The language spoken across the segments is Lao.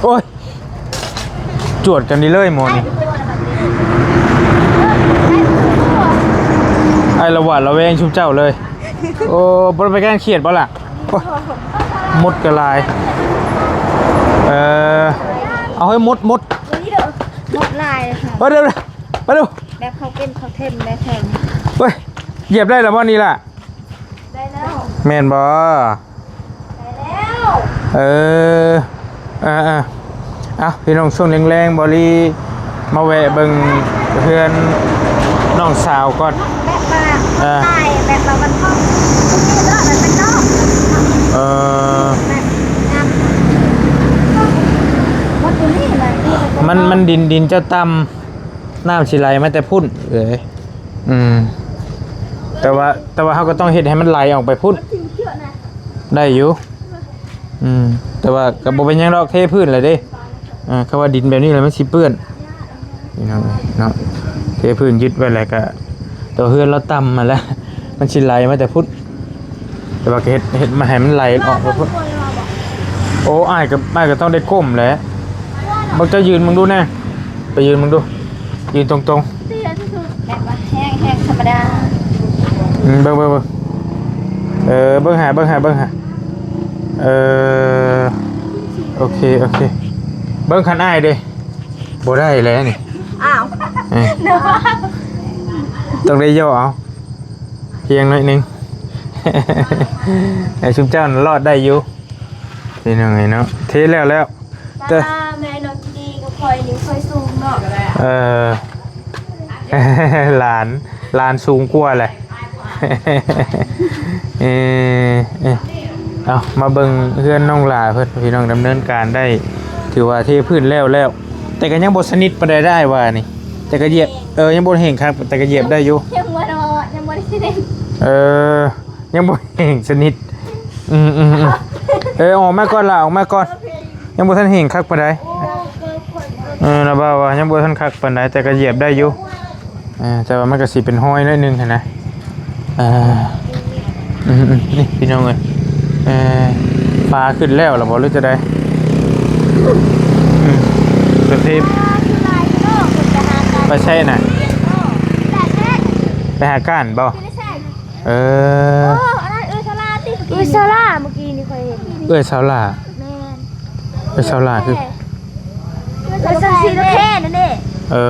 ໂອ້ຍ ຈວດກັນນີ້ເລີຍໝໍນີ້. ອ້າຍລະຫວາດລະແວງຊຸມເຈົ້າເລີຍ. ໂອ້ ບໍ່ໄດ້ໄປແກ້ງຂຽດບໍ່ລະ? ໂອ້ຍ ມົດກໍຫຼາຍ. ເອີ ເອົາໃຫ້ໝົດ ໝົດ ໝົດຫຼາຍເລີຍ. ໄປເດີ ໄປເດີ. ແບບເຂົາເປັນເຂົາເທັມແບບແຂງ. ເຮີ້ຍ ຢຽບໄດ້ລະບໍ່ນີ້ລະ? ໄດ້ແລ້ວ. ແມ່ນບໍ່? ໄດ້ແລ້ວ. ເອີ ອ່າໆ ເອົາ ພີ່ນ້ອງ ຊ່ວງແລງໆ ບໍລີມາແວະເບິ່ງເຮືອນນ້ອງສາວກ່ອນ. ແບບວ່າ ເອີ ແບບວ່າມັນພໍ ເອີ ມັນ ມັນດິນ ດິນເຈົ້າຕ່ຳ. ນ້ຳຊິໄຫຼມາແຕ່ພຸ້ນເອີຍ. ອືມ ແຕ່ວ່າ ແຕ່ວ່າເຮົາກໍຕ້ອງເຮັດໃຫ້ມັນໄຫຼອອກໄປພຸ້ນ ໄດ້ຢູ່. ອືມ ແຕ່ວ່າກໍບໍ່ເປັນຫຍັງດອກ ເທພື້ນແຫຼະເດ້. ເອີ ຄຳວ່າດິນແບບນີ້ແຫຼະມັນຊິເປື້ອນ ພີ່ນ້ອງເອີຍເນາະ. ເທພື້ນຍຶດໄວ້ແລ້ວກໍ ຕົວເຮືອນລາວຕ່ຳຫັ້ນແຫຼະ ມັນຊິໄຫຼມາແຕ່ພຸ້ນ. ແຕ່ວ່າກໍເຮັດ ເຮັດມາໃຫ້ມັນໄຫຼອອກໄປພຸ້ນ. ໂອ້ ອ້າຍກໍ ອ້າຍກໍຕ້ອງໄດ້ກົ້ມແຫຼະ. ບັກເຈົ້າຢືນເບິ່ງດູແນ່ ໄປຢືນເບິ່ງດູ ຢືນຕົງໆ. ແບບວ່າແຫ້ງ ແຫ້ງທຳມະດາ. ອືມ ເບິ່ງ ເບິ່ງ ເບິ່ງ ເອີ ເບິ່ງຫາ ເບິ່ງຫາ ເບິ່ງຫາ. ເອີ ໂອເຄ ໂອເຄ ເບິ່ງຄັນອ້າຍເດ້. ບໍ່ໄດ້ແລ້ວນີ້. ອ້າວ ເອີ ຕ້ອງໄດ້ຍໍ້ເອົາ ພຽງໜ້ອຍໜຶ່ງ. ໃຫ້ຊຸມເຈົ້ານັ້ນລອດໄດ້ຢູ່ ພີ່ນ້ອງເອີຍເນາະ. ເທແລ້ວແລ້ວ ແຕ່ ແມ່ນ້ອງຈີດີກັບຂ້ອຍນີ້ຂ້ອຍສູງເນາະ. ເອີ ຫຼານ ຫຼານສູງກວ່າແຫຼະ. ເອີ ເອີ ເອົາ ມາເບິ່ງເຮືອນນ້ອງຫຼ້າເພິ່ນ ພີ່ນ້ອງ ດຳເນີນການໄດ້ ຖືວ່າເທພື້ນແລ້ວແລ້ວ ແຕ່ກໍຍັງບໍ່ສະໜິດປານໃດ ໄດ້ວ່ານີ້ ແຕ່ກໍຢຽບ ເອີ ຍັງບໍ່ເຫັນຄັກ ແຕ່ກໍຢຽບໄດ້ຢູ່. ຍັງບໍ່ ຍັງບໍ່ໄດ້ສະໜິດ. ເອີ ຍັງບໍ່ເຫັນສະໜິດ. ອືມໆໆ ເອີ ອອກມາກ່ອນລະ ອອກມາກ່ອນ. ຍັງບໍ່ທັນເຫັນຄັກປານໃດ. ເອີ ລະວ່າ ວ່າຍັງບໍ່ທັນຄັກປານໃດ ແຕ່ກໍຢຽບໄດ້ຢູ່. ເອີ ແຕ່ວ່າມັນກໍຊິເປັນຮອຍໜ້ອຍໜຶ່ງຫັ້ນນະ. ເອີ ອືມໆ ນີ້ພີ່ນ້ອງເອີຍ ເອີ ຟ້າຂຶ້ນແລ້ວລະບໍ່ ຫຼືຈັ່ງໃດ? ອືມ ໂຕທີບ ໄປໃສນະ? ໄປຫາກ້ານບໍ່? ເອີ ໂອ້ ອັນນັ້ນເອື້ອຍສາວຫຼ້າຕິ ເອື້ອຍສາວຫຼ້າ ເມື່ອກີ້ນີ້ຂ້ອຍເຫັນ ເອື້ອຍສາວຫຼ້າ. ແມ່ນ ເອື້ອຍສາວຫຼ້າຄື ເອື້ອຍສາວສີດອກແຄນັ້ນເດ້. ເອີ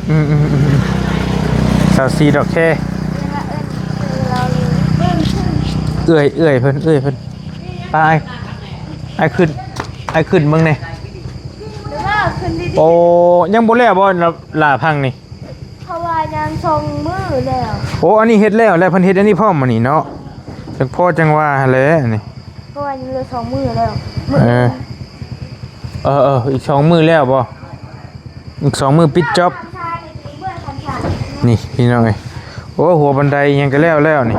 ອືມໆ ສາວສີດອກແຄ ເອື້ອຍ ເອື້ອຍເພິ່ນ ເອື້ອຍເພິ່ນ. ໄປ ອ້າຍຂຶ້ນ ອ້າຍຂຶ້ນເບິ່ງແດ່. ໂອ້ ຍັງບໍ່ແລ້ວບໍ່ ຫຼ້າພັງນີ້? ເພາະວ່າຍັງສອງມື້ແລ້ວ. ໂອ້ ອັນນີ້ເຮັດແລ້ວ ແລ້ວເພິ່ນເຮັດອັນນີ້ພ້ອມ ອັນນີ້ເນາະ ຈັກພໍຈັ່ງວ່າຫັ້ນແຫຼະນີ້. ເພາະວ່າຍັງເຫຼືອສອງມື້ແລ້ວ ມື້ ເອີ ເອີ ເອີ ອີກສອງມື້ແລ້ວບໍ່? ອີກສອງມື້ປິດຈ໊ອບ. ນີ້ພີ່ນ້ອງເອີຍ ໂອ້ ຫົວບັນໄດອີ່ຫຍັງກໍແລ້ວແລ້ວນີ້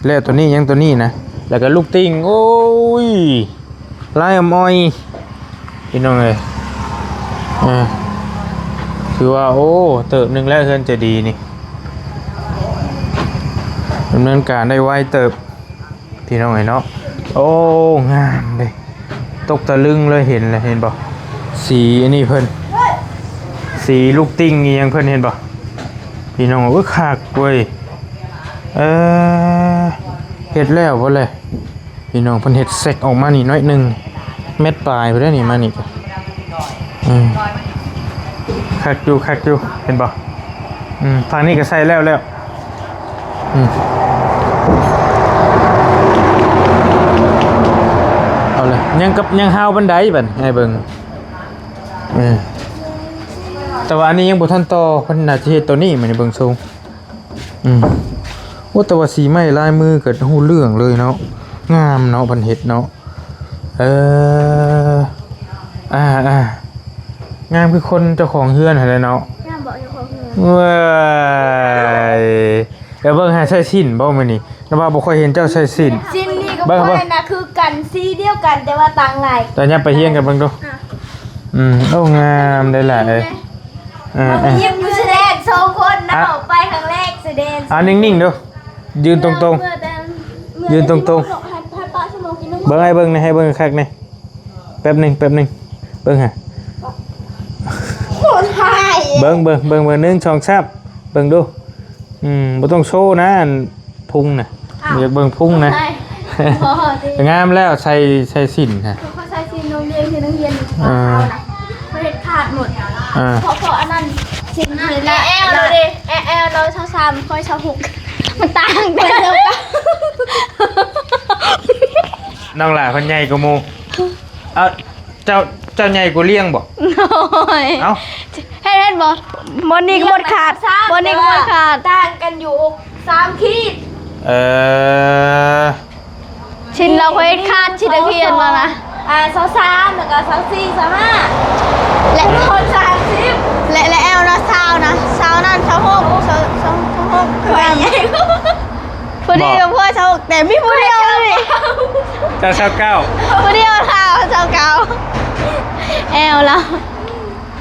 ແລ້ວໂຕນີ້ ຍັງໂຕນີ້ນະ ແລ້ວກໍລູກຕິ່ງ ໂອ້ຍ ລາຍອຳອ່ອຍ ພີ່ນ້ອງເອີຍ. ເອີ ຖືວ່າ ໂອ້ ເຕີບໜຶ່ງແລ້ວ ເຮືອນໃຈດີນີ້ ດຳເນີນການໄດ້ໄວເຕີບ ພີ່ນ້ອງເອີຍເນາະ. ໂອ້ ງາມເດ້ ຕົກຕະລຶງເລີຍ ເຫັນແລ້ວ ເຫັນບໍ່ ສີອັນນີ້ເພິ່ນ ສີລູກຕິ່ງອີ່ຫຍັງເພິ່ນ ເຫັນບໍ່ ພີ່ນ້ອງ. ໂອ້ຍ ຄັກເວີຍ ເອີ ເຮັດແລ້ວບໍ່ແລະ? ພີ່ນ້ອງ ເພິ່ນເຮັດແຊັກອອກມານີ້ໜ້ອຍໜຶ່ງ ແມັດປາຍພຸ້ນເດ້ນີ້ ມານີ້ກໍ ອືມ ຄັກຢູ່ ຄັກຢູ່ ເຫັນບໍ່? ອືມ ຝັ່ງນີ້ກໍໃສ່ແລ້ວແລ້ວ ອືມ ເອົາເລີຍ ຍັງກັບ ຍັງຮາວປານໃດບັດ ໃຫ້ເບິ່ງ ເອີ ແຕ່ວ່າອັນນີ້ຍັງບໍ່ທັນຕໍ່ ເພິ່ນໜ້າຈະເຮັດໂຕນີ້ ມື້ນີ້ເບິ່ງຊົງ. ອືມ ໂອ້ ແຕ່ວ່າສີໄມ້ລາຍມືກໍຮູ້ເລື່ອງເລີຍເນາະ ງາມເນາະ ເພິ່ນເຮັດເນາະ. ເອີ ອ່າໆ ງາມຄືຄົນເຈົ້າຂອງເຮືອນຫັ້ນແຫຼະເນາະ. ງາມບໍ່ເຈົ້າຂອງເຮືອນ? ເວີຍ ເອີ ເບິ່ງຫາໃສ່ສິ້ນບໍ່ມື້ນີ້ ລະວ່າບໍ່ຄ່ອຍເຫັນເຈົ້າໃສ່ສິ້ນ. ສິ້ນນີ້ກໍ ເບິ່ງ ຂ້ອຍນະຄືກັນ ສີດຽວກັນ ແຕ່ວ່າຕ່າງລາຍ. ຕອນຍາມໄປຮຽນກັນເບິ່ງດູ. ອ່າ ອືມ ໂອ້ ງາມໄດ໋ຫຼ້າເອີຍ. ເອີ ເອີ ຍິບຢູ່ຊາຍແດນສອງຄົນນະ ອະ ໄປຄັ້ງແລກຊາຍແດນ. ອ່າ ນິ່ງໆ ດູ ຢືນຕົງໆ ເມື່ອແຕ່ ຢືນຕົງໆ ໃຫ້ ໃຫ້ປະຊົ່ວໂມງໜຶ່ງ ເບິ່ງ ໃຫ້ເບິ່ງ ໃຫ້ເບິ່ງຄັກແນ່. ປັບໜຶ່ງ ແປັບໜຶ່ງ ເບິ່ງຫາ ບໍ່ຖ່າຍ ເບິ່ງ ເບິ່ງ ເບິ່ງ ເບິ່ງ ໜຶ່ງ ສອງ ສາມ ເບິ່ງດູ. ອືມ ບໍ່ຕ້ອງໂຊນະ ອັນພຸງນະ. ອ້າວ ຢາກເບິ່ງພຸງນະ. ບໍ່ໃຊ່ ບໍ່ຕິ ງາມແລ້ວ ໃສ່ ໃສ່ສິ້ນຮະ. ເຂົາໃສ່ສິ້ນໂຮງຮຽນ ທີ່ໂຮງຮຽນ ອ່າ ເຂົາເຮັດຂາດໝົດ. ອ່າ ເພາະ ເພາະອັນນັ້ນ ສິ້ນ ແອລ ເດ້ ແອລ ເຮົາຊາວສາມ ຂ້ອຍຊາວຫົກ ມັນຕ່າງກັນ. ນ້ອງຫຼ້າເພິ່ນໃຫຍ່ກວ່າໝູ່. ເອົ້າ ເຈົ້າ ເຈົ້າໃຫຍ່ກວ່າລ້ຽງບໍ່? ໂອ້ຍ ເອົ້າ ເຫັນ ເຫັນບໍ່? ບ່ອນນີ້ກໍໝົດຂາດ ບ່ອນນີ້ກໍໝົດຂາດ ຕ່າງກັນຢູ່ສາມຂີດ. ເອີ ຊິນລາວຂ້ອຍຂາດ ຊິນນັກຮຽນລາວນະ ອ່າ ຊາວສາມ ແລ້ວກໍຊາວສີ່ ຊາວຫ້າ ແລະ ຄົນສາມສິບ ແລະ ແລະ ແອວນະ ຊາວນະ ຊາວນັ້ນ ຊາວຫົກ ຊາວ ຊາວຫົກ ຂ້ອຍໃຫຍ່ ຜູ້ດຽວ ບໍ່ ກັບພວກເຈົ້າ ແຕ່ມີຜູ້ດຽວນີ້ ເຈົ້າຊາວເກົ້າ ຜູ້ດຽວເທົ່າຊາວເກົ້າ ແອວລາວ.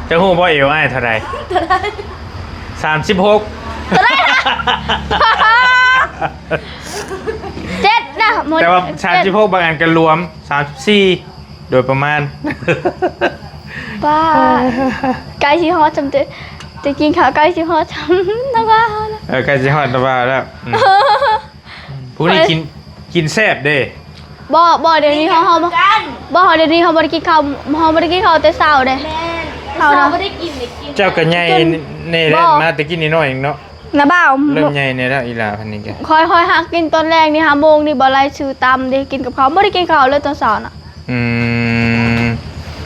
ເຈົ້າຮູ້ບໍ່ເອວອ້າຍເທົ່າໃດ? ເທົ່າໃດ? ສາມສິບຫົກ. ເທົ່າໃດນະ? ເຈັດນະ ແຕ່ວ່າ ເຈັດ ສາມສິບຫົກ ບາງອັນກໍລວມ ສາມສິບສີ່ ໂດຍປະມານ. ປ້າ ໃກ້ຊິຮອດຊ່ຳ ແຕ່ ແຕ່ກິນເຂົ້າໃກ້ຊິຮອດຊ່ຳ ນະວ່າເຮົານະ. ເອີ ໃກ້ຊິຮອດນະວ່າແລ້ວ. ອືມ ຜູ້ນີ້ກິນ ກິນແຊບເດ້. ບໍ່ ບໍ່ ດຽວນີ້ເຮົາ ເຮົາບໍ່ ບໍ່ ດຽວນີ້ເຮົາບໍ່ໄດ້ກິນເຂົ້າ ເຮົາບໍ່ໄດ້ກິນເຂົ້າແຕ່ເຊົ້າເດ້. ແມ່ນ ເຂົ້ານະ ເຊົ້າບໍ່ໄດ້ກິນເດ້ ກິນ ເຈົ້າກໍໃຫຍ່ແດ່ ມາແຕ່ກິນນ້ອຍໆເອງເນາະ. ນະບ່າວ ເລີ່ມໃຫຍ່ແດ່ແລ້ວ ອີຫຼ້າເພິ່ນນີ້ກໍ ຂ້ອຍ ຂ້ອຍຫາກິນຕອນແລງນີ້ ຫ້າໂມງນີ້ບໍ່ໄດ້ຊື້ຕຳເດ້ ກິນກັບເຂົ້າ ບໍ່ໄດ້ກິນເຂົ້າເລີຍຕອນເຊົ້ານະ. ອືມ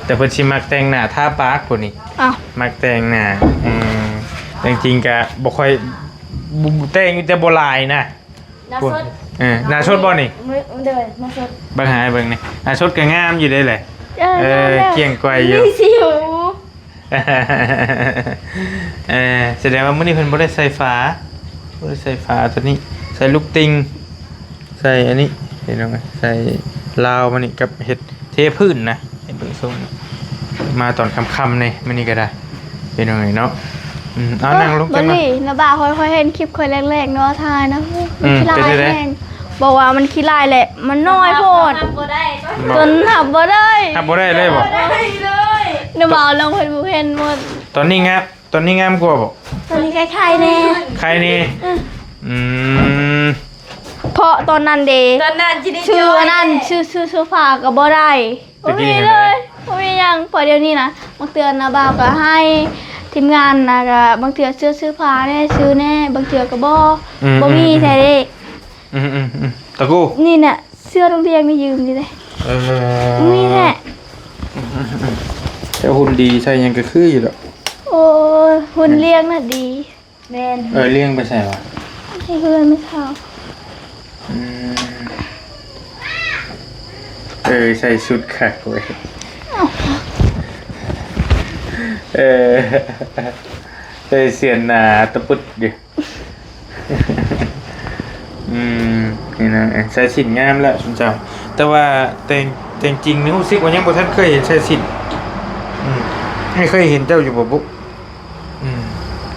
ແຕ່ເພິ່ນຊິມັກແຕ່ງໜ້າທາປາກຜູ້ນີ້. ອ້າວ ມັກແຕ່ງໜ້າ. ເອີ ແຕ່ຈິງໆກະບໍ່ຄ່ອຍ ແຕ່ງຢູ່ແຕ່ບໍ່ຫຼາຍນະ. ໜ້າສົດ ເອີ ໜ້າສົດບໍ່ນີ້? ມື້ ເດີ ໜ້າສົດ ເບິ່ງໃຫ້ເບິ່ງນີ້ ໜ້າສົດກໍງາມຢູ່ເດ້ແຫຼະ. ເອີ ເອີ ງາມແລ້ວ ກ້ຽງໄກວຢູ່ ມີສິວ. ເອີ ສະແດງວ່າມື້ນີ້ເພິ່ນບໍ່ໄດ້ໃສ່ຝາ ບໍ່ໄດ້ໃສ່ຝາຕົວນີ້ ໃສ່ລູກຕິ່ງ ໃສ່ອັນນີ້ ເຫັນບໍ່ ໃສ່ລາວມານີ້ ກັບເຮັດເທພື້ນນະ ໃຫ້ເບິ່ງຊົງ ມາຕອນຄ່ຳໆນີ້ ມື້ນີ້ກໍໄດ້ ເປັນຈັ່ງໃດເນາະ. ອືມ ເອົາ ເອີ ນັ່ງລົງ ບັດນີ້ນະບ່າວ ຂ້ອຍ ຂ້ອຍເຫັນຄລິບຂ້ອຍແລກໆເນາະ ຖ່າຍນະ ອືມ ມັນຂີ້ລ້າຍແຮງ ເປັນຈັ່ງໃດ? ບອກວ່າມັນຂີ້ລ້າຍແຫຼະ ມັນນ້ອຍໂພດ ຮັບບໍ່ໄດ້ ຈົນຮັບບໍ່ໄດ້ ຮັບບໍ່ໄດ້ເລີຍບໍ່? ບໍ່ໄດ້ເລີຍ ນະບ່າວລົງເຟສບຸກເຫັນໝົດ. ຕອນນີ້ງາມ ຕອນນີ້ງາມກວ່າບໍ່? ຕອນນີ້ໄຄໆແດ່ ໄຄແດ່. ອືມ ອືມ ເພາະຕອນນັ້ນເດ້ ຕອນນັ້ນຊິໄດ້ ຊື້ອັນນັ້ນ ຊື້ ຊື້ໂຊຟາກໍບໍ່ໄດ້ ບໍ່ມີເລີຍ ບໍ່ມີຫຍັງ. ເພາະດຽວນີ້ນະ ບາງເທື່ອນະບ່າວກໍໃຫ້ທີມງານນະ ກໍບາງເທື່ອເສື້ອຊື້ຜ້າແດ່ ຊື້ແດ່ ບາງເທື່ອກໍບໍ່ ອືມ ບໍ່ມີແທ້ເດ້. ອືມໆໆ ຕະກູ ນີ້ນະ ເສື້ອໂຮງຮຽນນີ້ຢືມຢູ່ເດ້. ເອີ ມີແທ້ ເຈົ້າຫຸ່ນດີ ໃສ່ຫຍັງກໍຄືຢູ່ດອກ. ໂອ້ຍ ຫຸ່ນລ້ຽງນະດີ. ແມ່ນ ເອີ ລ້ຽງໄປໃສວະ? ໃຫ້ເພື່ອນແມ່ເຖົ້າ. ອືມ ເອີ ໃສ່ຊຸດຄັກເວີຍ. ເອີ ໃສ່ເສື້ອໜາຕະປຶດຢູ່. ອືມ ນີ້ນະ ເອີ ໃສ່ສິ້ນງາມແລ້ວຊຸມເຈົ້າ ແຕ່ວ່າແຕ່ງ ແຕ່ງຈິງນີ້ຮູ້ສຶກວ່າຍັງບໍ່ທັນເຄີຍເຫັນໃສ່ສິ້ນ. ອືມ ໄດ້ເຄີຍເຫັນເຈົ້າຢູ່ບໍ່ບຸ? ອືມ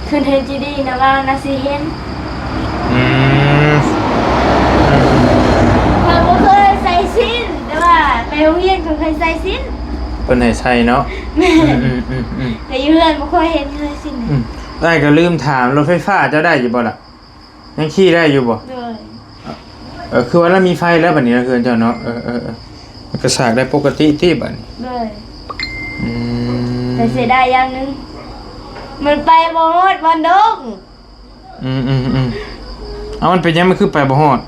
ຄືເຫັນຈີດີນະວ່ານາຊິເຫັນ. ອືມ ຂ້ອຍບໍ່ເຄີຍໃສ່ສິ້ນ ແຕ່ວ່າໄປໂຮງຮຽນຂ້ອຍເຄີຍໃສ່ສິ້ນ ເພິ່ນໃຫ້ໃສ່ເນາະ. ແມ່ນ ອືມໆໆໆ ແຕ່ຢູ່ເຮືອນບໍ່ຄ່ອຍເຫັນໃສ່ສິ້ນ. ອືມ ອ້າຍກໍລືມຖາມ ລົດໄຟຟ້າເຈົ້າໄດ້ຢູ່ບໍ່ລະ? ຍັງຂີ່ໄດ້ຢູ່ບໍ່? ໂດຍ ເອີ ຄືວ່າລະມີໄຟແລ້ວບັດນີ້ນະ ເຮືອນເຈົ້າເນາະ. ເອີໆໆ ມັນກໍສາກໄດ້ປົກກະຕິຕິບັດນີ້? ໂດຍ ອືມ ແຕ່ເສຍດາຍຢ່າງໜຶ່ງ ມັນໄປບໍ່ຮອດບ້ານດົງ. ອືມໆໆ ເອົ້າ ມັນເປັນຫຍັງ ມັນຄືໄປບໍ່ຮອດ?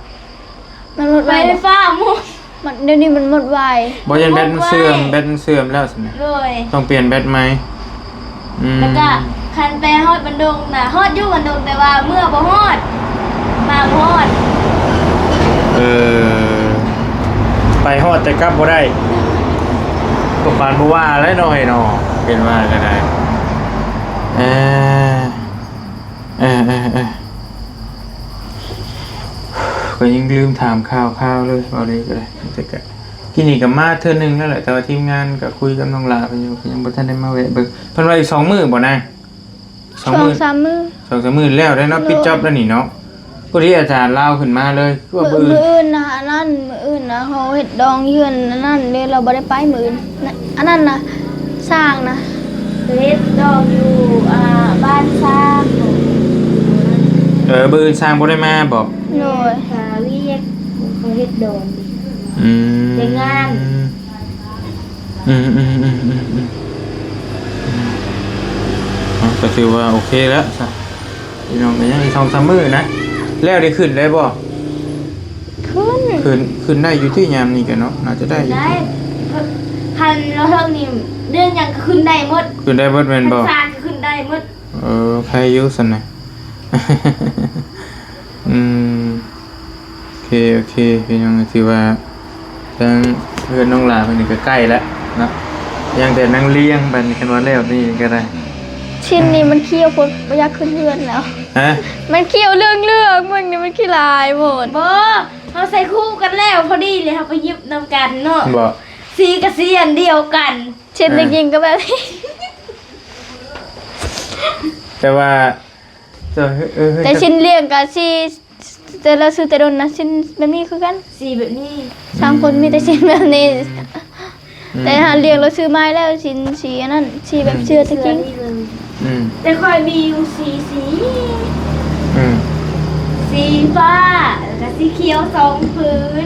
ມັນໝົດໄວ ໄຟຟ້າໝົດ. ມັນ ດຽວນີ້ມັນໝົດໄວ ບໍ່ ຢ້ານແບັດມັນເສື່ອມ ໝົດໄວ ແບັດມັນເສື່ອມແລ້ວຊັ້ນນະ. ໂດຍ ຕ້ອງປ່ຽນແບັດໃໝ່. ອືມ ແລ້ວກະຄັນໄປຮອດບ້ານດົງນະ ຮອດຢູ່ບ້ານດົງ ແຕ່ວ່າເມືອບໍ່ຮອດ ມາບໍ່ຮອດ. ເອີ ໄປຮອດແຕ່ກັບບໍ່ໄດ້ ກໍປານບໍ່ວ່າແລ້ວເນາະ ເອີຍເນາະ ເປັນວ່າກໍໄດ້. ເອີ ເອີໆໆ ກໍຍັງລືມຖາມຂ່າວໆເລີຍ ເວົ້າເລີຍກໍໄດ້. ແຕ່ກະ ກີ້ນີ້ກໍມາເທື່ອໜຶ່ງແລ້ວແຫຼະ ແຕ່ວ່າທີມງານກໍຄຸຍກັບນ້ອງຫຼ້າເພິ່ນຢູ່ ກໍຍັງບໍ່ທັນໄດ້ມາແວະເບິ່ງ. ເພິ່ນວ່າອີກສອງມື້ບໍ່ນາງ? ສອງມື້ ສອງສາມມື້ ສອງສາມມື້ແລ້ວໄດ້ເນາະ ໂດຍ ປິດຈັອບແລ້ວນີ້ເນາະ. ຜູ້ທີ່ອາຈານລາວຂຶ້ນມາເລີຍ ຄືວ່າມື້ອື່ນ ມື້ອື່ນນະ ອັນນັ້ນ ມື້ອື່ນນະ ເຮົາເຮັດດອງຢູ່ອັນນັ້ນເດ້ ລາວບໍ່ໄດ້ໄປມື້ອື່ນນະ ອັນນັ້ນນະ ຊ່າງນະ ໄປເຮັດດອງຢູ່ ອ່າ ບ້ານຊ່າງ. ເອີ ມື້ອື່ນຊ່າງບໍ່ໄດ້ມາບໍ? ໂດຍ ຄ່າວຽກ ເຂົາເຮັດດອງ ອືມ ແຕ່ງງານ. ອືມໆໆໆໆ ເອົາ ກໍຖືວ່າໂອເຄແລ້ວຊະ ພີ່ນ້ອງ ກໍຍັງອີກສອງສາມມື້ນະ ແລ້ວໄດ້ຂຶ້ນໄດ້ບໍ່? ຂຶ້ນ ຂຶ້ນ ຂຶ້ນໄດ້ຢູ່ຕິ ຍາມນີ້ກໍເນາະ ໜ້າຈະໄດ້ຢູ່ຕິ ໄດ້ ຄັນລາວເທິງນີ້ ເດືອນຫຍັງກໍຂຶ້ນໄດ້ໝົດ ຂຶ້ນໄດ້ໝົດແມ່ນບໍ່? ພັນສາກໍຂຶ້ນໄດ້ໝົດ. ເອີ ໃຄຢູ່ຊັ້ນນະ ອືມ. ໂອເຄ ໂອເຄ ພີ່ນ້ອງ ຖືວ່າທາງເຮືອນນ້ອງຫຼ້າເພິ່ນນີ້ກໍໃກ້ແລ້ວເນາະ ຍັງແຕ່ນາງລຽງ ບັດນີ້ຄັນວ່າແລ້ວນີ້ກໍໄດ້ ຊິນນີ້ມັນຂຽວໂພດ ບໍ່ຢາກຂຶ້ນເຮືອນແລ້ວ. ຮະ? ມັນຂຽວເຫຼືອງໆ ເບິ່ງນີ້ມັນຂີ້ລາຍໂພດ. ບໍ່ ເຮົາໃສ່ຄູ່ກັນແລ້ວ ພໍດີເລີຍ ເຮົາໄປຫຍິບນຳກັນເນາະ. ບໍ່ ສີກໍສີອັນດຽວກັນ ຊິນ ອ່າ ຈະກິນກໍແບບນີ້ ແຕ່ວ່າ ເຈົ້າ ເອີ ເອີ ແຕ່ຊິນລຽງກະຊິ ແຕ່ລາວຊື້ແຕ່ດົນນະ ຊິນແບບນີ້ຄືກັນ ສີແບບນີ້ ສາມຄົນມີແຕ່ຊິນແບບນີ້ ອືມ ແຕ່ຫາລຽງລາວຊື້ມາໃຫ້ແລ້ວ ຊິນສີອັນນັ້ນ ສີແບບເສື້ອຕະກິງ ອືມ ແຕ່ຂ້ອຍມີຢູ່ສີ່ສີ ອືມ ສີຟ້າ ແລ້ວກະສີຂຽວສອງຜືນ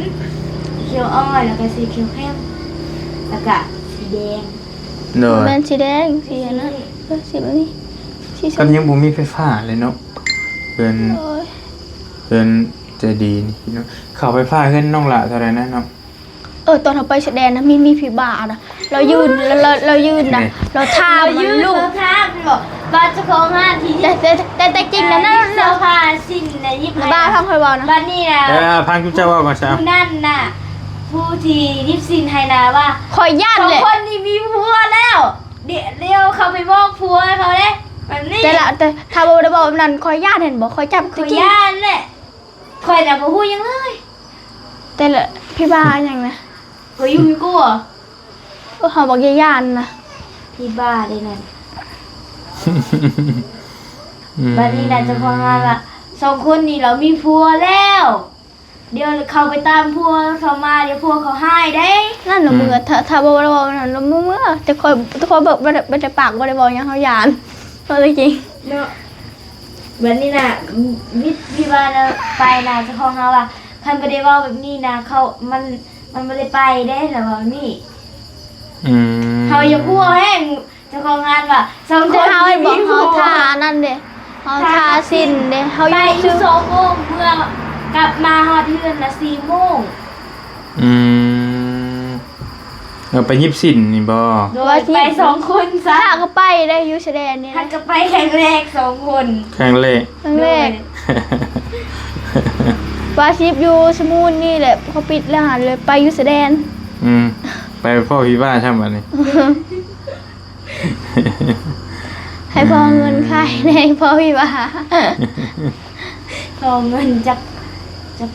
ຂຽວອ່ອນ ແລ້ວກະສີຂຽວເຂັ້ມ ແລ້ວກະສີແດງ. ໂດຍ ບໍ່ແມ່ນສີແດງ ສີອັນນັ້ນ ເອີ ສີແບບນີ້ ສີ ກໍຍັງບໍ່ມີໄຟຟ້າເລີຍເນາະ ເຮືອນ ໂດຍ ເຮືອນໃຈດີນີ້ເນາະ ຄ່າໄຟຟ້າເຮືອນນ້ອງຫຼ້າເທົ່າໃດນະນ້ອງ? ເອີ ຕອນເຮົາໄປຊາຍແດນນະ ມີ ມີພີ່ບ້ານະ ລາວຢືນ ລາວ ລາວ ລາວຢືນນະ ນີ້ ລາວຖາມ ລາວຢືນ ລູກ ລາວຖາມ ບອກວ່າເຈົ້າຂອງຮ້ານທີ່ ແຕ່ ແຕ່ ແຕ່ ແຕ່ຈິງນະ ເອີ ເສື້ອຜ້າສິ້ນນະ ຍິບໃຫ້ ບ້າ ຟັງຂ້ອຍເວົ້ານະ ບັດນີ້ນະ ເອີ ຟັງຈຸເຈົ້າເວົ້າກ່ອນຊະ ຜູ້ນັ້ນນະ ຜູ້ທີ່ຍິບສິ້ນໃຫ້ນະວ່າ ຂ້ອຍຢ້ານແຫຼະ ສອງຄົນນີ້ມີຜົວແລ້ວ ດ- ດຽວເຂົາໄປບອກຜົວເຂົາເດ້ ແບບນີ້ ແຕ່ລະ ແຕ່ຖ້າບໍ່ໄດ້ບອກແບບນັ້ນ ຂ້ອຍຢ້ານ ເຫັນບໍ່ ຂ້ອຍຈັບ ຂ້ອຍຢ້ານແຫຼະ ຂ້ອຍນະບໍ່ຮູ້ຫຍັງເລີຍ ແຕ່ລະ ພີ່ບ້າຫຍັງນະ ຂ້ອຍຢູ່ ຢູ່ ຢູ່ ເອີ ເຮົາບັກຢ້ານນະ ພີ່ບ້າເດ້ນັ້ນ ອືມ ບັດນີ້ນະ ເຈົ້າຂອງຮ້ານວ່າ ສອງຄົນນີ້ລາວມີຜົວແລ້ວ ດຽວເຂົາໄປຕາມຜົວເຂົາມາ ດຽວຜົວເຂົາຮ້າຍເດ້ ນັ້ນລະ ອືມ ເມືອ ຖ້າ ຖ້າບໍ່ໄດ້ເວົ້ານັ້ນລະ ເມືອ ເມືອ ແຕ່ຂ້ອຍ ແຕ່ຂ້ອຍບໍ່ ບໍ່ໄດ້ ບໍ່ໄດ້ປາກ ບໍ່ໄດ້ເວົ້າຫຍັງ ເຮົາຢ້ານ ເວົ້າແຕ່ຈິງເນາະ ບັດນີ້ນະ ມິດທີ່ວ່ານະ ໄປນະ ເຈົ້າຂອງເຮົາວ່າ ຄັນບໍ່ໄດ້ເວົ້າແບບນີ້ນະ ເຂົາ ມັນ ມັນບໍ່ໄດ້ໄປເດ້ ລາວວ່າແບບນີ້ ອືມ ເຮົາຢາກຮູ້ແຮງ ເຈົ້າຂອງຮ້ານວ່າ ສອງຄົນ ເຮົາ ເຮົາ ເຮົາ ມີ ເຮົາ ຜົວ ຖ້າອັນນັ້ນເດ້ ເຮົາ ຖ້າ ຖ້າສິ້ນເດ້ ເຮົາ ໄປຢູ່ ຢູ່ຊື່ ສອງໂມງ ເມື່ອກັບມາຮອດເຮືອນນະສີ່ໂມງ ອືມ ເອົາໄປຍິບສິ້ນນີ້ບໍ່? ໂດຍ ວ່າສິ ໄປສອງຄົນຊະ ຖ້າກໍໄປໄດ້ຢູ່ຊາຍແດນນີ້ ຖ້າ ນະ ກໍໄປຄັ້ງແລກສອງຄົນ ຄັ້ງແລກ ຄັ້ງແລກ ໂດຍ ວ່າຊິຢູ່ສະໝູນນີ້ແຫຼະ ເຂົາປິດແລ້ວຫັ້ນ ເລີຍໄປຢູ່ຊາຍແດນ ອືມ ໄປພໍ້ພີ່ບ້າຊ້ຳບັດນີ້ ໃຫ້ພໍ່ເງິນຂາຍແດ່ ພໍ່ພີ່ບ້າ ພໍ່ເງິນຈັກ ຈັກ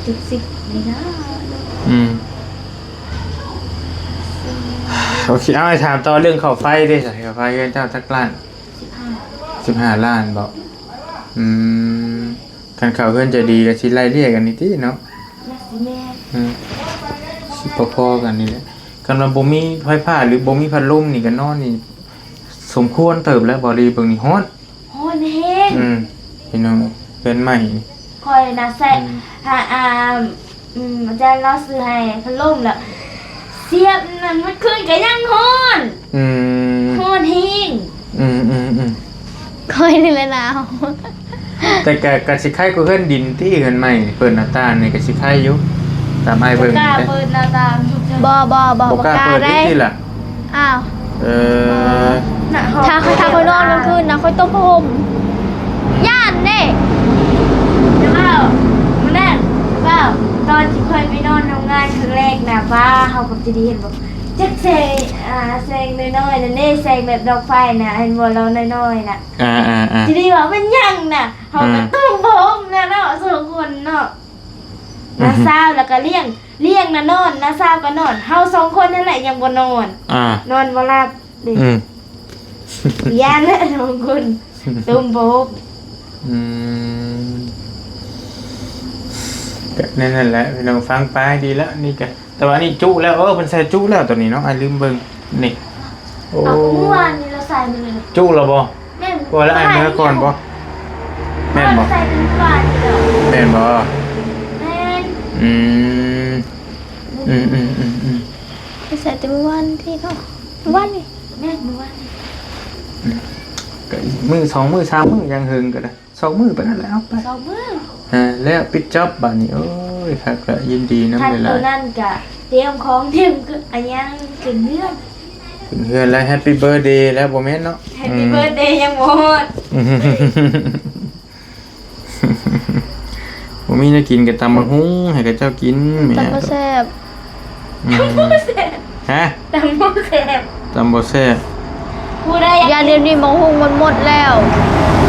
ຈັກສິບນີ້ນະ ອືມ ໂອເຄ ເອົາ ໃຫ້ຖາມຕໍ່ເລື່ອງຄ່າໄຟເດ້ ຄ່າໄຟເຮືອນເຈົ້າຈັກລ້ານ? ສິບຫ້າ ສິບຫ້າລ້ານບໍ? ອືມ ຄັນເຂົ້າເຮືອນໃຈດີກໍຊິໄລ່ເລ່ຍກັນນີ້ຕິເນາະ ອືມ ຊິພໍໆກັນນີ້ແຫຼະ ຄັນວ່າບໍ່ມີໄຟຟ້າ ຫຼື ບໍ່ມີພັດລົມນີ້ກໍນອນນີ້ສົມຄວນເຕີບແລ້ວ ບໍ່ດີເບິ່ງນີ້ຮ້ອນ ຮ້ອນແຮງ ອືມ ພີ່ນ້ອງ ເຮືອນໃໝ່ ຂ້ອຍນະໃສ່ ອືມ ອາ ອາ ອືມ ອາຈານລາວຊື້ໃຫ້ພັດລົມແລ້ວ ສຽບນັ້ນໝົດຄືນກໍຍັງຮ້ອນ ອືມ ຮ້ອນແຮງ ອືມໆໆ ຂ້ອຍນີ້ແຫຼະໜາວ ແຕ່ກະ ກະຊິໄຄກວ່າເຮືອນດິນຕິ ເຮືອນໄມ້ເປີດໜ້າຕ່າງນີ້ກະຊິໄຄຢູ່ ຕາມອ້າຍເບິ່ງ ບໍ່ກ້າເປີດໜ້າຕ່າງ ບໍ່ ບໍ່ ບໍ່ ບໍ່ກ້າເປີດຕິລະ ອ້າວ ເອີ ຖ້າ ຖ້າຂ້ອຍນອນກາງຄືນນະ ຂ້ອຍຕົບຜ້າຫົ່ມ ຢ້ານເດ້ ເຈົ້າ ມື້ນັ້ນ ເຈົ້າ ຕອນທີ່ຂ້ອຍໄປນອນໂຮງງານຄັ້ງແລກນະ ປ້າ ເຮົາກັບຈີດີເຫັນບໍ່ ຈັກແສງ ອ່າ ແສງນ້ອຍໆນັ້ນເດ້ ແສງແບບດອກໄຟນະ ເຫັນບໍ່ ລາວນ້ອຍໆນະ ອ່າໆໆ ຈີດີວ່າແມ່ນຫຍັງນະ ເຮົາກໍ ອ່າ ຕົບຜ້າຫົ່ມນະເນາະ ສອງຄົນເນາະ ອືຮຶ ນ້າສາວລະກະລ້ຽງ ລ້ຽງນະນອນ ນ້າສາວກະນອນ ເຮົາສອງຄົນຫັ້ນແຫຼະຍັງບໍ່ນອນ ອ່າ ນອນບໍ່ຫຼັບເດ້ ອືມ ຢ້ານແຫຼະສອງຄົນ ຕົບຜ້າຫົ່ມ ອືມ ກໍແນວນັ້ນແຫຼະພີ່ນ້ອງ ຟັງໄປດີແລ້ວນີ້ກໍ ແຕ່ວ່ານີ້ຈຸແລ້ວ ເອີ ເພິ່ນໃສ່ຈຸແລ້ວຕອນນີ້ເນາະ ອ້າຍລືມເບິ່ງ ນີ້ ໂອ້ ເອົາ ເມື່ອວານນີ້ລາວໃສ່ໝົດເລີຍ ຈຸແລ້ວບໍ່? ແມ່ນ ວ່າແລ້ວອ້າຍເມືອກ່ອນບໍ່? ແມ່ນບໍ່? ໃສ່ເປັນເມື່ອວານນີ້ດອກ ແມ່ນບໍ່? ແມ່ນ ອືມ ອືມໆໆໆ ໃສ່ແຕ່ເມື່ອວານນີ້ເນາະ ເມື່ອວານນີ້ ແມ່ນ ເມື່ອວານນີ້ ອືມ ກໍອີກມື້ສອງມື້ສາມມື້ ຢ່າງເຫິງກໍໄດ້ ສອງມື້ປານນັ້ນແຫຼະ ເອົາໄປ ສອງມື້ ອ່າ ແລ້ວປິດຈັອບບາດນີ້ ໂອ້ຍ ຄັກລະ ຍິນດີນຳຫຼາຍໆ ໂຕນັ້ນກະຕຽມຂອງ ຕຽມ ອາຫຍັງ ຂຶ້ນເຮືອນ ຂຶ້ນເຮືອນແລ້ວ Happy Birthday ແລ້ວ ບໍ່ແມ່ນເນາະ Happy Birthday ອືມ ຍັງບໍ່ຮອດ ບໍ່ມີແນວກິນກໍຕຳບັກຫຸ່ງໃຫ້ເຂົາເຈົ້າກິນ ຕຳບໍ່ແຊບ ອືມ ຕຳບໍ່ແຊບ ຮະ? ຕຳບໍ່ແຊບ ຕຳບໍ່ແຊບ ຜູ້ໃດຢາກ ດຽວນີ້ບັກຫຸ່ງມັນໝົດແລ້ວ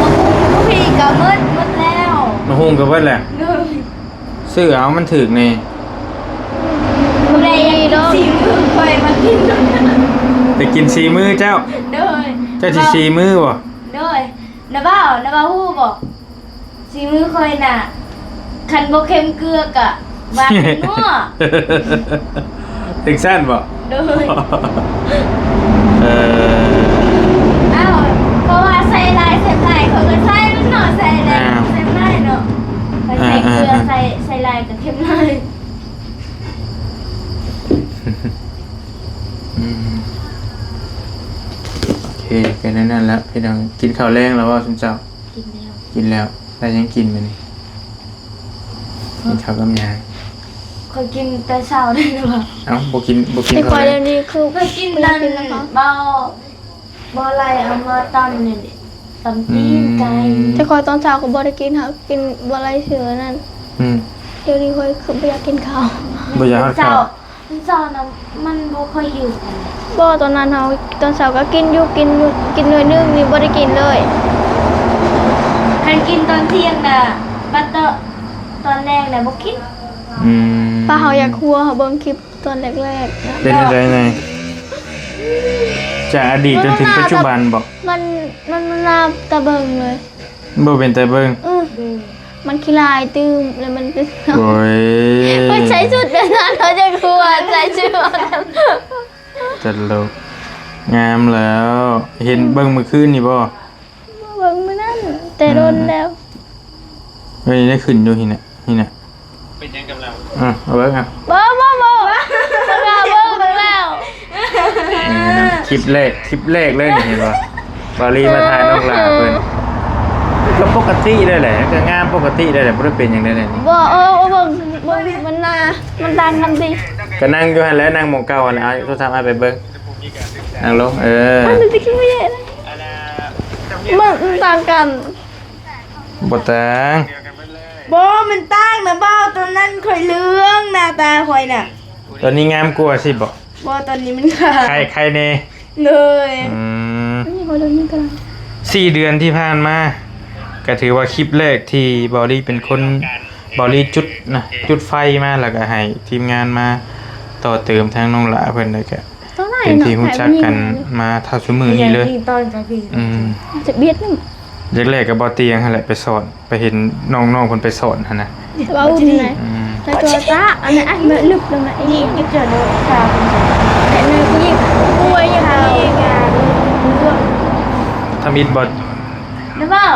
ບັກຫຸ່ງຢູ່ພີ້ກໍໝົດ ໝົດແລ້ວ ບັກຫຸ່ງກໍເບິດແລ້ວ ໂດຍ ຊື້ເອົາມັນຖືກນີ້ ຜູ້ໃດຢາກກິນສີມືຂ້ອຍມາກິນ ໄປກິນສີມືເຈົ້າ ໂດຍ ເຈົ້າຊິສີມືບໍ່? ໂດຍ ນ້າບ່າວ ນ້າບ່າວຮູ້ບໍ່? ສີມືຂ້ອຍນະ ຄັນບໍ່ເຄັມເກືອກະຫວານນົວ ຈັ່ງຊັ້ນບໍ່? ໂດຍ ເອີ ອ້າວ ເພາະວ່າໃສ່ຫຼາຍແຊບຫຼາຍ ຂ້ອຍກໍໃສ່ເນາະ ໃສ່ຫຼາຍ ອ່າ ແຊບຫຼາຍເນາະ ຂ້ອຍໃສ່ເກືອ ອ່າໆໆ ໃສ່ ໃສ່ຫຼາຍກໍເຄັມຫຼາຍ ອືມ ໂອເຄ ກໍແນວນັ້ນລະພີ່ນ້ອງ ກິນເຂົ້າແລງແລ້ວບໍ່ຊຸມເຈົ້າ? ກິນແລ້ວ ກິນແລ້ວ ໄດ້ຫຍັງກິນມື້ນີ້? ກິນເຂົ້າກັບຫຍັງ? ຂ້ອຍກິນແຕ່ເຊົ້າໄດ້ບໍ່? ເອົ້າ ບໍ່ກິນ ບໍ່ກິນ ແຕ່ຂ້ອຍ ເຂົ້າແລງ ດຽວນີ້ຄື ຂ້ອຍກິນນັ້ນ ບໍ່ ບໍ່ໄລ່ເອົາມາຕຳນີ້ ຕຳຕີນໄກ່ ອືມ ແຕ່ຂ້ອຍຕອນເຊົ້າກໍບໍ່ໄດ້ກິນ ຫາກິນບໍ່ໄລ່ຊື່ນັ້ນ ອືມ ດຽວນີ້ຂ້ອຍຄືບໍ່ຢາກກິນເຂົ້າ ບໍ່ຢາກຮອດເຂົ້າ ເຈົ້າ ເຈົ້ານະ ມັນບໍ່ຄ່ອຍຢູ່ກັນ ບໍ່ ຕອນນັ້ນເຮົາ ຕອນເຊົ້າກໍກິນຢູ່ ກິນຢູ່ ກິນໜ່ວຍໜຶ່ງນີ້ ບໍ່ໄດ້ກິນເລີຍ ຄັນກິນຕອນທ່ຽງນະ ບັດຕອນ ຕອນແລງນະບໍ່ກິນ ອືມ ປ້າເຮົາຢາກຮູ້ ເຮົາເບິ່ງຄລິບຕອນແລກໆ ເປັນຈັ່ງໃດແດ່? ຈາກອະດີດຈົນເຖິງປັດຈຸບັນບໍ? ມັນ ມັນ ມັນໜ້າຕາເບິ່ງເລີຍ ບໍ່ເປັນຕາເບິ່ງ ອື ມັນຂີ້ລາຍຕື່ມ ແລ້ວມັນ ໂອ້ຍ ມັນໃສ່ຊຸດແບບນັ້ນ ເຮົາຈະກວດໃສ່ຊຸດ ຕະຫຼົກ ງາມແລ້ວ ເຫັນເບິ່ງມື້ຄືນນີ້ບໍ່? ເບິ່ງມື້ນັ້ນ ແຕ່ດົນແລ້ວ ເອີ ເອີ ນີ້ໄດ້ຂຶ້ນຢູ່ ນີ້ນະ ນີ້ນະ ເປັນຫຍັງກັບລາວ? ອ່ະ ເອົາເບິ່ງ ອ່ະ ບໍ່ ບໍ່ ບໍ່ ບໍ່ກ້າເບິ່ງແລ້ວ ນີ້ນະ ຄລິບແລກ ຄລິບແລກເລີຍນີ້ ເຫັນບໍ່? ບາລີມາຖ່າຍນ້ອງຫຼ້າເພິ່ນ ກໍປົກກະຕິໄດ້ແຫຼະ ກໍງາມປົກກະຕິໄດ້ແຫຼະ ບໍ່ໄດ້ເປັນຫຍັງໃດນີ້ ບໍ່ ເອີ ເບິ່ງ ເບິ່ງ ມັນໜ້າ ມັນຕ່າງກັນຕິ ກໍນັ່ງຢູ່ຫັ້ນແຫຼະ ນັ່ງໝ່ອງເກົ່າຫັ້ນແຫຼະ ເອົາໂທລະສັບອ້າຍໄປເບິ່ງ ນັ່ງລົງ ເອີ ມັນຕິຄືບໍ່ແຍ່ ມັນ ມັນຕ່າງກັນ ບໍ່ຕ່າງ ບໍ່ ມັນຕ່າງນະບ່າວ ຕອນນັ້ນຂ້ອຍເຫຼືອງ ໜ້າຕາຂ້ອຍນະ ຕອນນີ້ງາມກວ່າຊິບໍ? ບໍ່ ຕອນນີ້ມັນຂາວ ໄຄ ໄຄແດ່ ໂດຍ ອືມ ນີ້ຂ້ອຍເຫຼືອງນີ້ກໍ ສີ່ເດືອນທີ່ຜ່ານມາ ກໍຖືວ່າຄລິບແລກທີ່ເບົາລີເປັນຄົນ ເບົາລີຈຸດນະ ຈຸດໄຟມາ ແລ້ວກໍໃຫ້ທີມງານມາຕໍ່ເຕີມທາງນ້ອງຫຼ້າເພິ່ນ ແລ້ວກໍ ເປັນທີ່ຮູ້ຈັກກັນມາເທົ່າຊຸມື້ນີ້ເລີຍ ອືມ ຈະບຽດນຳ ແລກໆກໍບໍ່ຕຽງຫັ້ນແຫຼະ ໄປສອນ ໄປເຫັນນ້ອງໆເພິ່ນໄປສອນຫັ້ນນະ ເວົ້າດີນະ ອືມ ແລ້ວຕົວຕາ ອັນນັ້ນ ອັນນັ້ນ ແມ່ນ ລຶບລົງນະ ຍິງ ເຈົ້າເດີ ຕາເພິ່ນ ແຕ່ໃນຜູ້ຍິງ ໂອ້ຍ ຢ່າ ທຳອິດບໍ່ ຫຼືວ່າ ຮ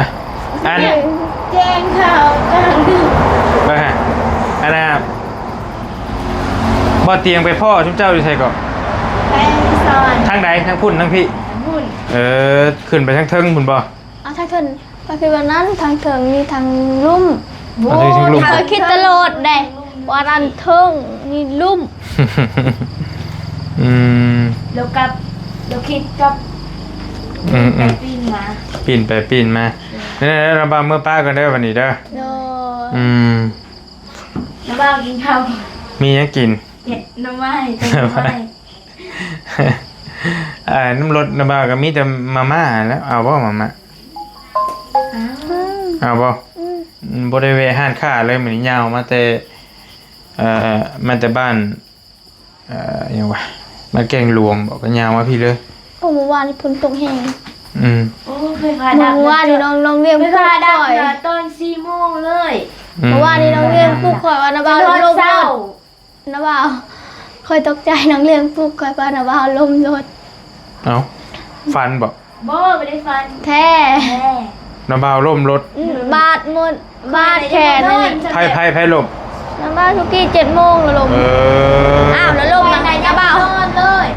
ະ ອັນ ແຈ້ງຂ່າວກາງດຶກ ເອີ ອັນນ່າ ບໍ່ຕຽງໄປພໍ້ຊຸມເຈົ້າຢູ່ໃສເກາະ? ໄປສອນ ທາງໃດ? ທາງພຸ້ນ ທາງພີ້? ທາງພຸ້ນ ເອີ ຂຶ້ນໄປທາງເທິງພຸ້ນບໍ່? ເອົາທາງເທິງ ຂ້ອຍຄິດວ່ານັ້ນ ທາງເທິງມີທາງລຸ່ມ ໂອ້ ຂ້ອຍຄິດຕະຫຼອດເດ້ ວ່າອັນເທິງມີລຸ່ມ ອືມ ແລ້ວກັບ ແລ້ວຄິດກັບ ອືມໆ ປີນໄປປີນມາ ປີນໄປປີນມາ ເອີ ນັ້ນໆ ລະບ່າວເມືອປ້າກ່ອນເດີ ບັດນີ້ເດີ ໂດຍ ອືມ ລະບ່າວກິນເຂົ້າ ມີຫຍັງກິນ? ເຫັດໜໍ່ໄມ້ ແກງໜໍ່ໄມ້ ອ່າ ນຳລົດນະບ່າວກໍມີແຕ່ມາມ່າແຫຼະ ເອົາບໍ່ມາມ່າ? ເອົາ ເອົາບໍ່? ອືມ ອືມ ບໍ່ໄດ້ແວະຮ້ານຄ້າເລີຍ ມື້ນີ້ຍ່າງອອກມາແຕ່ ເອີ ມາແຕ່ບ້ານ ເອີ ຫຍັງວະ ມາແກ້ງຫຼວງບໍ ກໍຍ່າງມາພີ້ເລີຍ. ໂອ້ ມື້ວານນີ້ຝົນຕົກແຮງ. ອືມ ໂອ້ ໄຟຟ້າດັບ ມື້ວານນີ້ນ້ອງ ນ້ອງລ້ຽງ ໄຟຟ້າດັບ ປຸກຂ້ອຍ ຕອນສີ່ໂມງເລີຍ ອືມ ມື້ວານນີ້ນ້ອງລ້ຽງປຸກຂ້ອຍວ່າ ນ້າບ່າວ ຈະຮອດເຊົ້າ ລົງລົດ ນ້າບ່າວ ຂ້ອຍຕົກໃຈ ນ້ອງລ້ຽງປຸກຂ້ອຍວ່າ ນ້າບ່າວລົ້ມລົດ. ເອົ້າ ຝັນບໍ? ບໍ່ ບໍ່ໄດ້ຝັນ ແທ້ ແທ້ ນ້າບ່າວລົ້ມລົດ ອືມ ບາດໝົດ ບາດແຂນ ໄຜ ໄຜ ໄຜລົ້ມ? ນ້າບ່າວສຸກີ້ ເຈັດໂມງແລ້ວລົ້ມ ເອີ ອ້າວ ແລ້ວລົ້ມນຳ ນ້າບ່າວ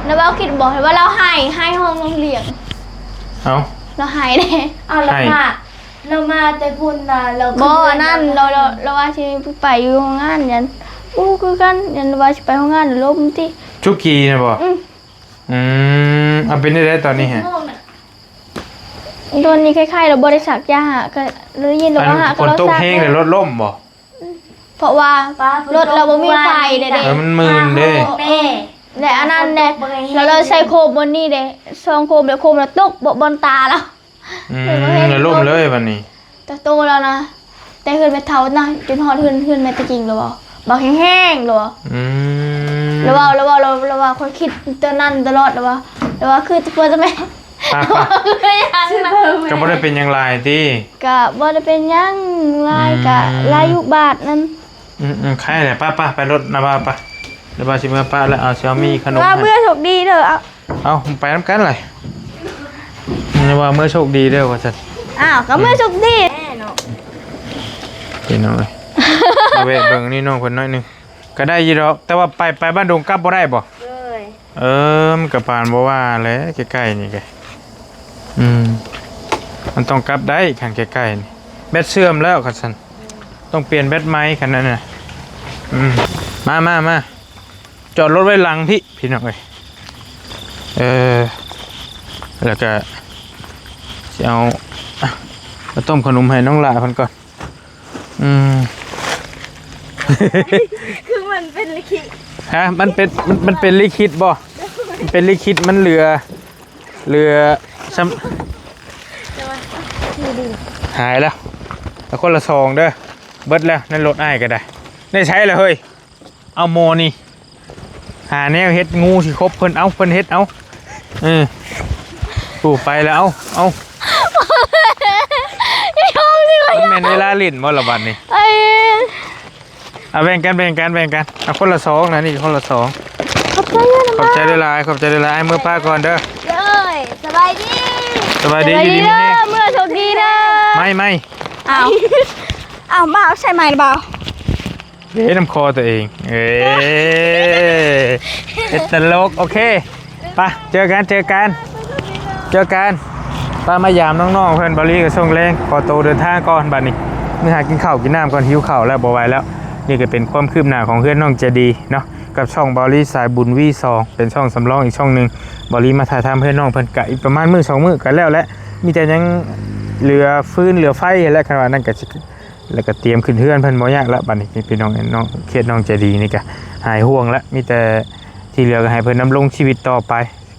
ນ້າບ່າວຄິດບໍ່ວ່າລາວໄຫ້ ໄຫ້ຫ້ອງນ້ອງລ້ຽງ ເອົ້າ ລາວໄຫ້ເດ້ ອ້າວ ລາວ ລາວມາແຕ່ພຸ້ນນະ ລາວ ບໍ່ ອັນນັ້ນ ລາວ ລາວ ລາວວ່າຊິໄປຢູ່ໂຮງງານ ຢ້ານ ອູ້ ຄືກັນ ຢ້ານວ່າຊິໄປໂຮງງານ ລົ້ມຕິ ສຸກີ້ນະບໍ? ອືມ ອືມ ເອົາ ເປັນໄດ້ຕອນນີ້ຮະ? ຕອນນີ້ໄຂ້ໆ ລາວບໍ່ໄດ້ສັກຢາ ກໍໄດ້ຍິນແຕ່ວ່າ ອັນ ຝົນຕົກແຮງ ແລ້ວລົດລົ້ມບໍ? ເພາະວ່າ ຟ້າຝົນຕົກ ລົດລາວບໍ່ມີໄຟເດ້ ເອີ ມັນມື່ນເດ້ ແມ່ ແລະ ອັນນັ້ນແຫຼະ ລາວໃສ່ໂຄມບ່ອນນີ້ເດ້ ສອງໂຄມ ແລ້ວໂຄມລາວຕົກບ່ອນຕາລາວ ອືມ ແລ້ວລົ້ມເລີຍບັດນີ້ ແຕ່ໂຕລາວນະ ແຕ່ເຮືອນແມ່ເຖົ້ານະ ຈົນຮອດເຮືອນ ເຮືອນແມ່ຕາຈິງລາວ ບັກແຮງໆ ລາວ ອືມ ລາວເວົ້າ ລາວເວົ້າ ລາວ ລາວວ່າ ຂ້ອຍຄິດຕອນນັ້ນຕະຫຼອດ ລາວວ່າ ລາວວ່າຄືແຕ່ພໍ່ແຕ່ແມ່ ໄປໆ ຄືຫຍັງນະ ກໍບໍ່ໄດ້ເປັນຫຍັງຫຼາຍຕິ ກໍບໍ່ໄດ້ເປັນຫຍັງຫຼາຍ ອືມ ກໍລາຍຢູ່ບາດນັ້ນ ອືມໆ ໄຄແຫຼະ ໄປໆ ໄປລົດນະ ວ່າໄປ ຫຼືວ່າຊິເມືອປະແລ້ວ ເອົາ ຊິເອົາມີຂະໜົມ ວ່າເມືອໂຊກດີເດີ ເອົາ ເອົາ ໄປນຳກັນແຫຼະ ວ່າເມືອໂຊກດີເດີວ່າຊັ້ນ ອ້າວ ກໍເມືອໂຊກດີ ອືມ ແນ່ເນາະ ພີ່ນ້ອງເອີຍ ມາແວະເບິ່ງນີ້ນ້ອງເພິ່ນໜ້ອຍໜຶ່ງ ກໍໄດ້ຢູ່ດອກ ແຕ່ວ່າໄປ ໄປບ້ານດົງກັບບໍ່ໄດ້ບໍ່? ເອີຍ ເອີ ມັນກໍປານບໍ່ວ່າແຫຼະ ໃກ້ໆ ນີ້ກະ ອືມ ມັນຕ້ອງກັບໄດ້ ຄັນໃກ້ໆ ນີ້ ແບັດເສື່ອມແລ້ວ ຄັນຊັ້ນ ຕ້ອງປ່ຽນແບັດໃໝ່ ຄັນນັ້ນນະ ອືມ ມາ ມາ ມາ ຈອດລົດໄວ້ຫຼັງພີ້ ພີ່ນ້ອງເອີຍ ເອີ ແລ້ວກະຊິເອົາ ອ່ະ ມາຕົ້ມຂະໜົມໃຫ້ນ້ອງຫຼ້າເພິ່ນກ່ອນ ອືມ ຄືມັນເປັນລິຂິດ ຮະ ມັນເປັນ ມັນ ມັນເປັນລິຂິດບໍ່? ມັນເປັນລິຂິດ ມັນເຫຼືອ ເຫຼືອຊ່ຳ ຫາຍແລ້ວ ເອົາຄົນລະສອງເດີ ເບິດແລ້ວ ໃນລົດອ້າຍກໍໄດ້ ໃນໃສລະເຮີ້ຍ? ເອົາໝໍນີ້ ຫາແນວເຮັດງູຊິຄົບເພິ່ນ ເອົາ ເພິ່ນເຮັດເອົາ ເອີ ປູໄປແລ້ວ ເອົາ ເອົາ ມັນແມ່ນເວລາຫຼິ້ນບໍ່ລະບັດນີ້ ເອີຍ ເອົາ ແບ່ງກັນ ແບ່ງກັນ ແບ່ງກັນ ເອົາຄົນລະສອງນະ ນີ້ຄົນລະສອງ ຂອບໃຈເດີ ຂອບໃຈຫຼາຍໆ ຂອບໃຈຫຼາຍໆ ອ້າຍເມືອປະກ່ອນເດີ ເອີຍ ສະບາຍດີ ສະບາຍດີ ສະບາຍດີ ຢູ່ດີມີແຮງ ເດີ ເມືອໂຊກດີເດີ ໄມ້ ໄມ້ ອ້າວ ອ້າວ ມາເອົາໃສ່ໄມ້ລະບໍ່? ເດ້ ນຳຄໍຕົວເອງ ເອີ ເຮັດຕະຫຼົກ ໂອເຄ ໄປ ເຈີກັນ ເຈີກັນ ເຈີກັນ ໄປ ມາຢາມນ້ອງໆ ເພິ່ນ ເບົາລີກໍສົ່ງແລງ ຂໍໂຕເດີນທາງກ່ອນ ບັດນີ້ ມື້ຫາກິນເຂົ້າກິນນ້ຳກ່ອນ ຫິວເຂົ້າແລ້ວ ບໍ່ໄຫວແລ້ວ ນີ້ກໍເປັນຄວາມຄືບໜ້າຂອງເຮືອນນ້ອງໃຈດີເນາະ ກັບຊ່ອງເບົາລີສາຍບຸນ ວີສອງ ເປັນຊ່ອງສຳລອງອີກຊ່ອງໜຶ່ງ ເບົາລີມາຖ່າຍທຳເຮືອນນ້ອງເພິ່ນ ກະອີກປະມານມື້ສອງມື້ກໍແລ້ວແຫຼະ ມີແຕ່ຍັງເຫຼືອຟືນເຫຼືອໄຟຫັ້ນແຫຼະ ຄັນວ່ານັ້ນກໍຊິ ແລ້ວກໍຕຽມຂຶ້ນເຮືອນເພິ່ນບໍ່ຍາກລະ ບັດນີ້ພີ່ນ້ອງເນາະ ເຂດນ້ອງໃຈດີນີ້ກະຫາຍຫ່ວງລະ ມີແຕ່ທີ່ເຫຼືອກໍໃຫ້ເພິ່ນດຳລົງຊີວິດຕໍ່ໄປ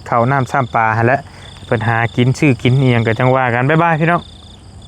ເຂົ້ານ້ຳຊ້ຳປາຫັ້ນແຫຼະ ເພິ່ນຫາກິນຊື້ກິນອີ່ຫຍັງກໍຈັ່ງວ່າກັນ ບາຍບາຍພີ່ນ້ອງ.